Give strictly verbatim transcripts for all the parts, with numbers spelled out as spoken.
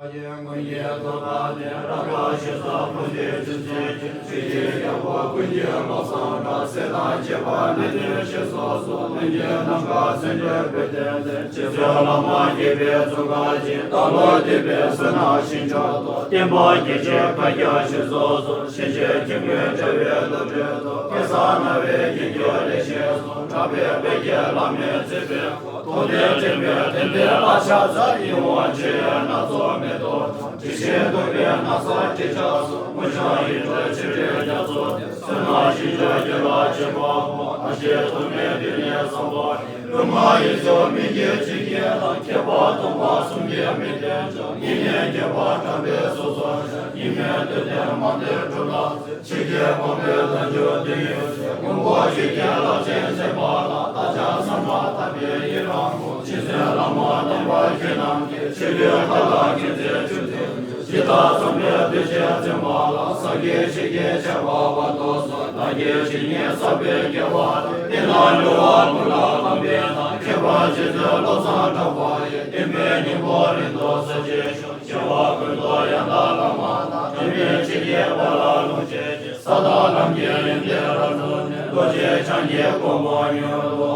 ཀུན་གྱི་ཐུགས་དང་ལྡན་རབ་དགའ་ཞེས་སོགས་ཀུན་གྱི་རྗེ་བཙུན་གྱི་ཆོས་ཀྱི་རྒྱལ་པོ་ཀུན་གྱི་བློ་བཟང་གྲགས་སྲས་དང་བཅས་པ་ལས་མཐུན་ཞེས་སོགས་སུ་ལྷུན་གྱིས་ནམ་མཁའ་ཚུན་ཁྲོས་པའི་རྟེན་འདིར་རྗེ་བཙུན་བླ་མ་དགྱེས་པའི་གཙུག་ལག་ཁྱེད་ལྟ་ལོ་འདི་པའི་ས་ན་ཞིང་མཆོག་ཏུ་བསྟན་པ་རྒྱས་བྱེད་བཀའ་རྒྱ་ཞེས་སོགས་སུ་ཞིང་གཤེགས་ཀྱི་མོས་བཀྲ་བའི་དུར་ཁྲོད་དུ་སྐལ་བཟང་རྣ་བའི་རྒྱན་གྱིས་ལེགས་བཞེངས་སུ་གྲགས་པའི་དཔལ་གྱི་བླ་མའི་ཚེ་འཕེལ། མདོ་སྡེ་འདྲེན་པའི་རྟེན་འབྲེལ་ལ་ཕྱག་འཚལ་ཡིད་འོང་མཆོད་ཡོན་སྣ་ཚོགས་མེ་ཏོག་དང་དྲི་ཞིམ་བདུག་པའི་ན་བཟའ་གྲི་ཆབ་སོགས་དངོས་བྱང་ཡིད་འཕྲོག་ཆེ་བའི་རྒྱ་མཚོ་དེར་བསོད་ནམས་ཞིང་མཆོག་གི་ལ་བྱེད་པ་པོ་ཨ་ཞེ་ཐུགས་མེད་འདི་ནས་བསམ་པ་ཡི་ལུས་ངག་ཡིད་གསུམ་མི་སྐྱེ་འཆི་ཁྱེར་དང་ཁྱད་པར་སྟོང་པ་གསུམ་གྱི་མི་ལྡན་ཀྱང་ཉིད་ལས་སྐྱེས་པ་དམ་པའི་སོ་སོར་ཤར་གཉིས་མེད་བདེ་ལྡན་མ་འདས་གྲུབ་རྟགས། ཆོས་ཀྱི་དབང་པོའི་དལ་འབྱོར་དོན་ཡོད་ཚེ། མགོན་པོ་ཆོས་ཀྱི་རླབས་ཆེན་མཛད་པ་ལ། བདག་ཅག་བསམ་པ་དམ་པའི་ཡི་རང་ངོ་། རྗེ་བཙུན་བླ་མ་དམ་པ་ཁྱེད་རྣམས་ཀྱི། ཆོས་ལུས་ཁ་ལག་མཁྱེན་བརྩེ་ཆུ་འཛིན་ཇི་ལྟར་བསམ་པའི་གདུལ་བྱའི་བཙུན་མ་ལ། ཟབ་རྒྱས་ཆོས་ཀྱི་ཆར་པ་བབས་ཏོག་ཙམ། བདག་གིས་ཇི་སྙེད་བསགས་པའི་དགེ་བ་དེ། དེ་ལ་འགྲོ་བ་ཀུན་ལ་གང་ཕན་དང་། ཁྱད་པར་རྗེ་བཙུན་བློ་བཟང་གྲགས་པ་ཡི། བསྟན་པའི་སྙིང་པོ་རིང་དུ་གསལ་བྱེད་ཤོག་སྐྱེ་བ་ཀུན་ཏུ་ཡང་དག་བླ་མ་དང་། དམ་པའི་ཆོས་ཀྱི་དཔལ་ལ་ལོངས་སྤྱོད་ཅིང་། ས་དང་ལམ་གྱི་ཡོན་ཏན་རབ་རྫོགས་ནས། རྡོ་རྗེ་འཆང་གི་གོ་འཕང་མྱུར་དུ་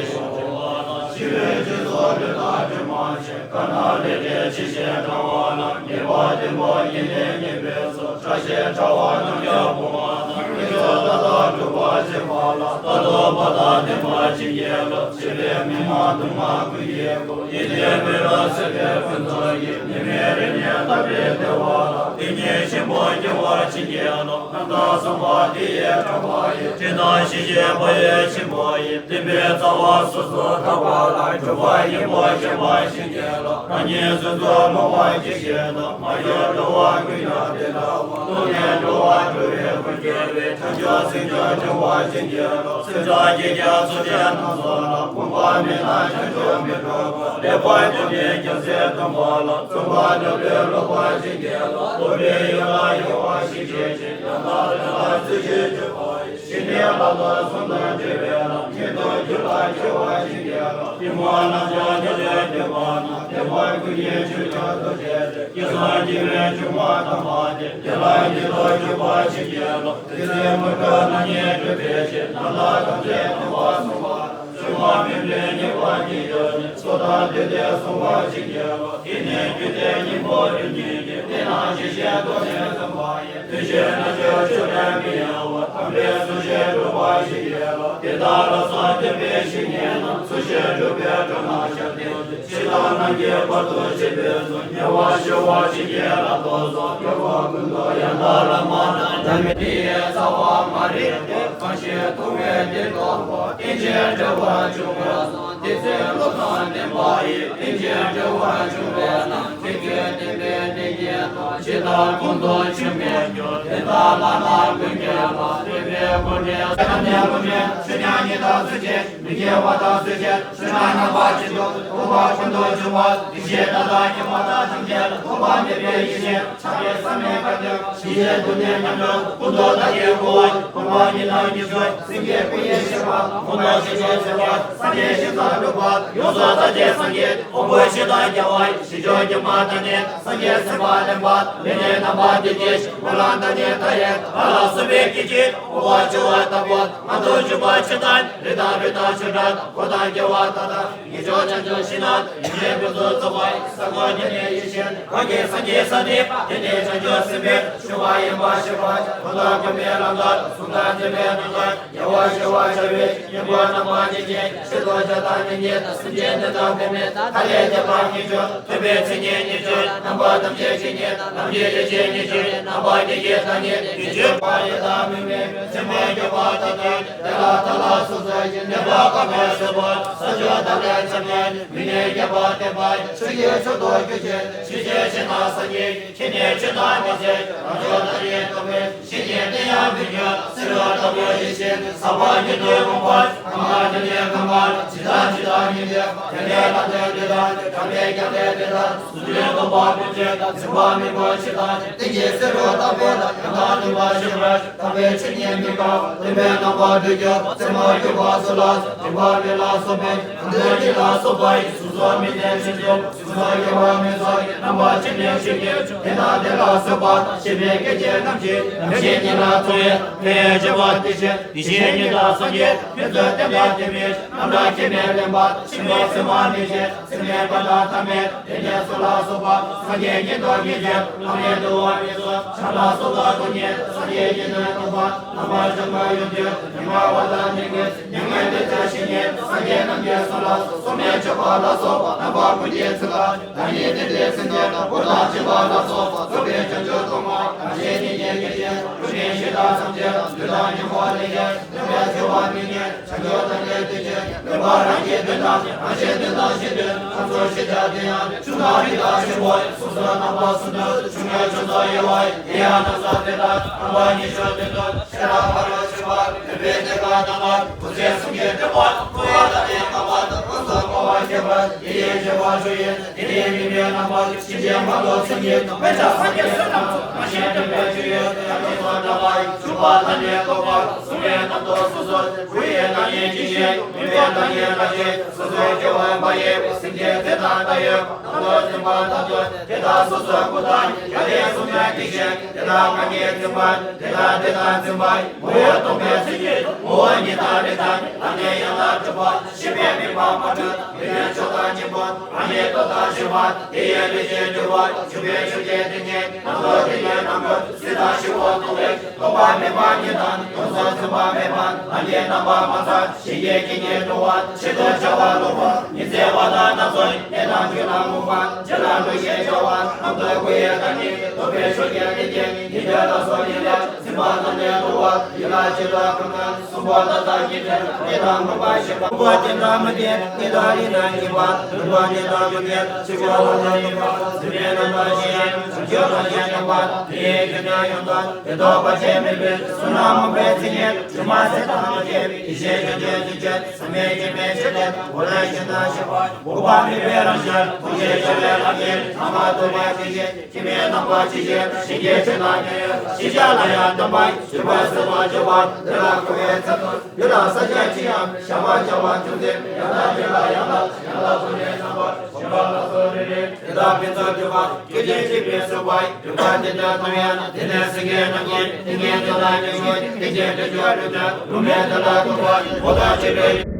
ཤོག་ཅེས་པ་དང་། ཞི་བའི་རྗེས་སུ་ལུས་དང་གྲིབ་མ་ཆེ། དཀར་ནག་ལས་འབྲས་ཕྱི་བཞིན་འབྲང་བ་རྣམས། ཉེས་པ་བདུན་པོ་ཉིད་ལས་ཉེས་པའི་ཚོགས། ཕྲ་ཞིང་ཕྲ་བ་རྣམས་ཀྱང་སྤོང་བ་དང་། དཀོན་མཆོག་མཐའ་དག་སྒྲུབ་པར་བྱེད་པ་ལ། རྟག་ཏུ་དཔའ་དང་ལྡན་པ་བྱིན་གྱིས་རློབས། སྲིད་པའི་མི་མང་སྡུག་བསྔལ་ཀུན་གྱི་སྒོ། ཡིད་བདེ་མི་ལ་སྲིད་པའི་ཕུན་ཚོགས་ཀྱི། ནད་མེད་རིམས་ནད་དག་པའི་བདེ་བ་ལ། དེ་ཉིད་ཆེན་པོ་སྐྱེ་བར་བྱིན་གྱིས་རློབས། རྣམ་དག་གསུམ་པ་དེ་ཡི་གྲགས་པ་ཡིས། དྲིན་དང་ཞི་བྱེད་དཔའ་བོའི་ཆེན་པོ་ཡིས། བསྟན་པའི་རྩ་བ་སོ་སོར་དག་པ་ལ། སྒྲུབ་པ་སྙིང་པོར་བྱེད་པར་བྱིན་གྱིས་རློབས། རང་ཉིད་སོ་སོར་རྨོངས་པར་བྱིན་གྱིས་རློབས། མ་གྱུར་འགྲོ་བ་ཀུན་ཀྱང་དེ་ལྟ་བུ། རྟོགས་ནས་འགྲོ་བ་སྒྲོལ་བའི་སྐུར་གྱུར་པའི། བྱང་ཆུབ་སེམས་མཆོག་འཇུག་པར་བྱིན་གྱིས་རློབས། སེམས་ཅན་གྱི་རྒྱ་མཚོ་ཆེན་རྣམས་སོགས་ལ། གོམས་པ་མེད་ན་བྱང་ཆུབ་མི་འགྲུབ་པ། ལེགས་པར་སྒྲུབ་པའི་རྒྱལ་སྲས་སྟོན་པ་ལ། བརྩོན་པ་དགྲ་བོས་ལོག་པར་བྱིན་གྱིས་རློབས། ལོག་པའི་ཡུལ་ལ་གཡོ་བ་ཞིག་བྱེད་ཅིང་། ཡང་དག་ལས་ལ་བརྩོན་ཞིང་སྒྲུབ་པ་ཡིས། ཞི་གནས་ལ་སོགས་གསུམ་དང་འབྲེལ་བའི་ལམ། ཉེ་དུ་གྱུར་པ་སྐྱེ་བར་བྱིན་གྱིས་རློབས། ཉོན་མོངས་རྣམས་ཀྱང་ཉེ་དུ་གྱུར་པ་རྣམས། ལེགས་པར་ཀུན་གྱིས་ཆོས་ཀྱང་ཐུགས་བསྐྱེད་དེ། སྐལ་བཟང་སྐྱེ་བོའི་མཆོག་དམར་དམ་པ་དེ། དེ་ལ་ཉེ་དུ་གྱུར་པར་བྱིན་གྱིས་རློབས། དེ་ཚེ་མི་འཕྲོག་རྣམ་གཉིས་གྲུབ་པའི་ཕྱིར། རྣམ་དག་ཐམས་ཅད་སྟོང་པར་གསུངས་པ། བྱུང་བ་མིན་པའི་ཉེས་པ་ཉིད་གྱུར་ནས། སྲོག་དང་བསྡོས་ཏེ་གསོན་པར་བྱིན་གྱིས་རློབས། དེ་ནས་རྒྱུད་སྡེ་སྙིང་པོ་རིམ་གཉིས་ཀྱི། གནས་རྣམས་ཇི་བཞིན་ཐུགས་ནས་གསུངས་པ་ཡི། དོན་ཆེན་རྣལ་འབྱོར་ཆོས་ལས་མི་གཡེང་བར། དམ་པའི་ཚུལ་བཞིན་སྒྲུབ་པར་བྱིན་གྱིས་རློབས། དེ་དག་ལ་སོགས་སྟོན་པའི་བཤེས་གཉེན་རྣམས། ཚུལ་བཞིན་སྒྲུབ་པའི་གྲོགས་རྣམས་ཞབས་བརྟན་ཅིང་། ཕྱི་དང་ནང་གི་བར་དུ་གཅིག་པུས་བཟུང་། ཉེ་བར་ཞི་བར་བྱིན་གྱིས་བརླབ་ཏུ་གསོལ། སྐྱེ་བ་ཀུན་ཏུ་ཡང་དག་བླ་མ་དང་། འདི་ཡི་རྩ་བ་མ་རིག་པ། གང་ཞིག་མཐོང་བས་དེ་རྟོགས་པ། རྟེན་ཅིང་འབྲེལ་བར་འབྱུང་བ་དང་། དེ་ཚེ་བློ་དང་ལྡན་པ་ཡིས། རྟེན་ཅིང་འབྲེལ་བར་འབྱུང་བའི་ལམ། དེ་ཚེ་བསྟན་པའི་གནས་ཀྱི་དོན། ཇི་ལྟར་ཁོང་དུ་ཆུད་མི་འགྱུར། དེ་ལྟར་བླ་ན་ཀུན་ཁྱེར་ལ། སྟོན་པའི་སྐུ་ནི་ས་ལམ་ནས་ཀུན་ནས་ཆོས་ཉན་ཉིད་དང་ཚུལ་འཆོས། མི་དགེ་བ་དང་ཚུལ་འཆོས། ཆོས་རྣམས་རྣམ་པ་གཅིག་ཏུ། ལྟུང་བ་ཀུན་ཏུ་སྦྱོང་བ། དེ་བཞིན་ད་ལྟ་ཉེས་པ་དང་ཐམས་ཅད་ལ། ལྟུང་བ་མེད་པའི་ཡེ་ཤེས། ཆགས་པའི་བསམ་མེད་པ་དེ། ཞི་བྱེད་སྡུག་བསྔལ་ཉམས་སུ། ཀུན་རྟོག་དག་གིས་བསྐོར་བ། ཕུང་པོ་ཉིད་དང་ཉེར་འཚེ་བ། སེམས་བསྐྱེད་ཀུན་ཡིད་ཆེས་པ། ཀུན་རྟོག་ཞི་བྱེད་བརྩེ་བ། སངས་རྒྱས་ཞི་བྱེད་སྒྲུབ་པ། ཡོངས་སུ་དག་བྱེད་སངས་རྒྱས། དབང་པོ་སྤྱི་དང་རྒྱལ་བ་ཡི། ཞི་ལྕོགས་སྒྱུ་མ་དང་ནི། སངས་རྒྱས་སེམས་དཔའ་ལེན་པ། ལས་ནི་རྣམ་པ་བདུན་གྱི། སྨོན་ལམ་དང་ནི་མཐའ་ཡས། ལ་ལ་སོགས་པའི་སྐད་ཅིག། དབང་པོ་སྤྱི་བོ་ལྟ་བུ། མངོན་དུ་གྱུར་པ་ཆོས་དང་། རི་དྭགས་རི་དྭགས་ཆོས་སྒྲ་དང་། འཁོར་དང་སྐྱེ་བ་དག་དང་། ཡེ་ཤེས་བྱང་ཆུབ་ཤིང་རྣམས་དང་། ཡེ་ཤེས་ཀུན་ཏུ་རྫོགས་པ་ཡི། ས་སྒོ་ཉིད་ནས་ཡེ་ཤེས་ནི། གང་གིས་སངས་རྒྱས་ས་ནི་པ། དེ་ནི་བྱང་ཆུབ་སེམས་དཔའི་སྤྱོད་པ་ཡིན་པ་ཤེས་པར་བྱ། མཐོང་དང་གོ་བའི་ལམ་དང་། གཟུང་དང་འཛིན་པའི་རྣམ་གྲངས། དགེ་བ་ཞི་བར་བྱ་བའི་གཉེན་པོ་རྣམ་པ་གཉིས་ཀྱི་ཆེད་དུ་བྱ་དང་ཉན་ཉིད་དང་། སེམས་ཅན་དོན་དང་ལྡན་མིན་མཐའ་ལས་འདས་པ་ཉིད་ཀྱང་། ཐོས་པའི་མཚན་ཉིད་ཉིད་ཀྱང་། རྣམ་པ་ཐམས་ཅད་ཀྱི་ཉིད་དང་། ལམ་གྱི་ཡེ་ཤེས་ཉིད་ཀྱང་། རྣམ་པ་གཉིས་ཀྱི་བདག་ཉིད་ཉིད་ཀྱང་། བ་ཡི་དང་མིག་མེད་པའི་མཚན་མ་བརྒྱད་པ་དག་དང་། དེ་ལ་ཐ་ལ་སོ་སོ་ཡི་གནས་པ་གང་བས་གསལ་བ། ས་བཅུ་དག་ལས་ཁྱབ་ནས་མིག་ནི་བརྒྱད་པ་བསྟན་པ་ཡི། ཆོས་ཀྱི་མཆོག་ཏུ་གྱུར་ཅིང་། ཆོས་ཀྱི་ཆོས་རྣམས་སངས་རྒྱས་ཀྱི། ཁྱེད་ནི་ཆོས་རྣམས་མི་ཟད། རང་བྱུང་བདག་ཉིད་རྟོགས་པའི། ཤེས་བཞིན་དེ་ཡང་མི་མྱོང་། བསེ་རུ་ལྟ་བུའི་ཡེ་ཤེས་ནི། ཟག་པ་ཉིད་དུ་རྨོངས་པ། གང་ག་ཉིད་ནས་གང་ག་ལ། ཇི་ལྟ་ཇི་ལྟར་ཉིད་དེ་བ། དེ་ལས་ལྷག་པའི་དེ་དང་། དགྲ་བོའི་རྒྱལ་བའི་དེ་དང་། གཟུགས་ལས་ལྡོག་པ་ཀུན་བྱེད་དང་། འཛིན་པ་མི་དགོས་ཇི་ལྟར་ཅི། རྟེན་གྱི་བསེ་རུ་ལྟ་བུ་དང་། ཡང་དག་འདུས་པ་ཤེས་པར་བྱ། དག་པའི་ཆོས་ཉིད་མི་འགག་པ། སྟོན་པའི་རྣམ་པར་གྲོལ་གྱུར་པ། མཚན་མ་བརྒྱད་པ་སོ་ལ་སོགས། སྒྲིབ་པ་མེད་ལ་སོགས་པའི། གང་འདུལ་གྱི་ལ་སོགས་པ་ཡི། གཟུགས་ སོགས་མི་ལྡན་ཕྱིན་ཅི་མ་ལོག་སོགས་ཀྱི་བ་མི་སོགས་ཀྱི་རྣམ་པ་ཅི་ནས་ཞིག་གིས་དེ་དག་དེ་ལ་སོགས་པ་ཞེས་པའི་སྐད་ཅིག་རྣམས་ཀྱིས་རྣམ་ཤེས་ཉིད་ལ་ཚོར་བའི་ཕན་ཡོན་བྱེད་པ་དེ་བཞིན་དེ་བཞིན་ཉིད་དང་སངས་རྒྱས་ཕན་ཚུན་བསྟེན་པ་དེ་མིན་རྣམ་གྲངས་ཁྱད་མེད་ལེན་པ་ཕྱི་མ་ཕྱི་མ་མི་ཤེས་སེམས་ལྡན་པ་དང་ཐ་མལ་དེ་ཉིད་སོགས་ལ་སོགས་པ་སངས་རྒྱས་ཉིད་དང་ཉིད་ཅན་ཐ་མལ་དུ་བ་མི་སོགས་ཆགས་པ་སོགས་ལ་སྟོང་ཉིད་སངས་རྒྱས་ཉིད་དུ་རྟོགས་པ་རྣམ་པར་བྱང་བ་ཡོངས་འདུལ་ཉེ་བ་དང་ཉེ་བའི་ཉེ་བའི་དེ་ཚེ་ཞིང་ཉིད་སངས་རྒྱས་རྣམས་ཀྱི་གསུང་ལ་སོགས་སོ་མའི་སྤྱོད་པ་ལ་སོགས་པ་རྣམ་པ་ཀུན་གྱི་ཚུལ་ལ་བདག་ཉིད་དེ་ལྟའི་སེམས་ཅན་དང་པོ་དང་སྦྱིན་པ་ལ་སོགས་པ་རྫོགས་པའི་བྱང་ཆུབ་ཐོབ་པར་བདག་གཞན་གཉིས་ཀྱི་དགེ་རྒན་ཀུན་ནས་ཤེས་དང་ཐམས་ཅད་དུས་དང་ཉམ་པོ་ལས་ཀྱང་ལྡན་པའི་བརྩེ་བ་མི་ཉིད་བྱང་ཆུབ་ཐམས་ཅད་དེ་བཞིན་ནུས་པ་རང་གི་དོན་དང་རང་གཞན་དོན་དང་གཞན་དོན་ཁམས་གསུམ་ཤེས་བྱ་དེ་ཡང་ཆུ་དང་རི་དང་ཆེན་པོ་སོ་སོ་རྣམ་པ་གསུམ་དུ་བྱུང་བའི་ཆུ་སོགས་ཡོད་པ་ཡིན་ཡང་ན་ས་དེ་དག་རྣམ་པ་ཉི་ཤུ་བདུན་དུ་ཤེས་རབ་ཕ་རོལ་ཕྱིན་པ་ནུས་པའི་གནས་སྐབས་དང་པོ་ཚེ་གསུམ་གྱི་འབྲས་བུ་འཁོར་བ་དང་ནི་འཕགས་པ་དང་ལོག་སོགས་འཁོར་བ་ཞེས་པ་ཡི་ཡེ་ཤེས་པ་ཆོས་ཡིན། དེ་ཡི་མིང་མེད་རྣམ་པ་ཕྱིན་ཅི་མ་ལོག་སེམས་ཉིད་དང་། དཔེར་ན་སངས་རྒྱས་བསོད་ནམས་ཚོགས། རང་གཞན་མཁྱེན་པའི་ཆོས་ཡོད་དམ་ཉིད་སོགས་འདྲ་བ་ཡི་འཇུག་པ་ལ་ནི་རྟོག་པ་གཟུང་བའི་རྣམ་རྟོག་སོ་སོར་རྒྱུ་ཡི་བདག་ཉིད་ཇི་བཞིན་མིན་པའི་བདག་ཉིད་རང་བཞིན་སོ་སོར་རྒྱུ་བ་མ་ཡིན་པ་སེམས་ཅན་དེ་དག་བདག་ཡོད་རྣམ་རྟོག་འཛིན་པ་དང་དོན་དེ་དག་སོ་སོའི་སྐུ་དང་ཉིད་ཀྱང་ལས་གསུངས་པའི་དེ་བཞིན་དེ་དག་གང་གིས་འཛིན་པ་དེ་དག་དེ་དག་འཛིན་པ་ཡིན། ངོ་བོས་སྟོང་པའི་སེམས་ཉིད་དུ་ངོ་བོ་ཉིད་དང་རིགས་དང་ལམ་ནས་ཡང་དག་གྲུབ་པ་ཤེས་པས་དམིགས་པ་མ་གྲུབ་མི་མཐུན་ཕྱོགས་དང་གཅིག་པ་རང་ཉིད་རྟོགས་དང་ཤེས་པ་དེ་ཡི་ལུས་ཀྱི་འགྱུར་བ་འཇུག་པའི་ཆོས་ཅན་དེ་ཉིད་རྣམ་རྟོག་དེ་ཉིད་རྣམ་ཀུན་སྲིད་དང་ཞི་བ་རྟོགས་པས་རྟོག་པ་མེད་པ་ཉིད་དང་ཡོངས་སུ་ཟིན་པ་མེད་པ་ལམ་གྱི་རྣམ་པ་མ་ཚང་ཞིང་གི་དཀྱིལ་ནས་འགྲོ་བ་ཆེད་དུ་བྱ་བ་ལོག་པ་ཉི་ཚེ་བ་དང་སྣ་ཚོགས་ཉེས་དང་རྒྱུ་ལ་རྨོངས་པ་ཅི་ལ་འགྲོ་ཞེས་བྱ་བ་རྣམ་རྟོག་དགུ་ཡི་བདག་ཉིད་རྟོགས་པའི་ཆོས་ཅན་དེ་ཉིད་ཉིད་ལ་སོགས་ཉིད་ལས་འཛིན་པ་རྣམས་ལས་རྟོགས་པ་ཡིད་ལ་བྱེད་པ་གང་གང་གསུམ་པོ་ལ་བདག་གིས་དྲན་ཉེས་དང་རྨོངས་པ་ཞེས་པ་རྨོངས་པ་དེ་འདྲ་མི་བདེན་ཉེས་དང་རིགས་ན་སྐྱེས་པ་རིགས་པ་དེ་འདྲ་མི་བདེན་ཕྱི་པོ་ལ་བདག་རྟོགས་པ་འཛིན་པའི་རྣམ་པ་ཞེས་བྱ་སྤྱོད་རང་གཞན་རྟོགས་པ་དེ་ཡི་རྒྱུ་ནི་ཡང་དག་དེ་རྟོགས་པ་ཅན་མིན་པས་བསོད་ནམས་རྨོངས་པའི་མཚན་ཉིད་དྲི་མ་ཟད་དང་མ་སྐྱེས་པའི་ཡེ་ཤེས་རྒྱུ་འབྲས་རྒྱུ་ཅན་བསམ་ཡས་སྐྱེ་མེད་ཕྱིར་ལྡན་འོད་རང་བཞིན་དང་ཞི་བ་འོད་དཔག་མེད་པའི་རང་བཞིན་ཐུགས་རྗེ་ཆེ་བའི་ལམ་ཉིད་ཐ་མ་རྟོགས་པ་ཇི་བཞིན་སྐྱེ་མེད་རྣམ་པ་ཇི་བཞིན་ཞིང་གི་ཆོས་རྣམས་ཉོན་ཡོད་ཤེས་བྱ་ལ་ཡང་སྟོན་པ་ཡིན། བརྗོད་པ་གསལ་བར་བརྗོད་པ་འདི་ལ་གོ་བའི་ཚད་དང་འདི་ལ་ས་བཅད་ཅི་ཡང་བཞག་པར་བྱ་བ་ཅུང་ཟད་ཡང་དག་འདི་ལ་ཡང་དག་ཡང་དག་ཐོག་ནས་རྣམ་པར་ཞེན་པ་ལ་སོགས་རེ་རེ་དེ་དག་ཕན་ཚུན་བསྡུ་བ་སྐད་ཅིག་གཅིག་མའི་སུ་བ་ཡི་སྒྲུབ་པ་འདི་ལྟར་སྟོན་ཡང་དེ་ནས་སེང་གེའི་རྣམ་སྨིན་ཏིང་ངེ་འཛིན་ལ་ཉེ་ཞིང་ཏིང་ངེ་འཛིན་སྦྱོར་སྒྲུབ་ནས་སྒྲུབ་མེད་དེ་ལ་རྟོག་པ་འོ་ད་ཅི་རེད།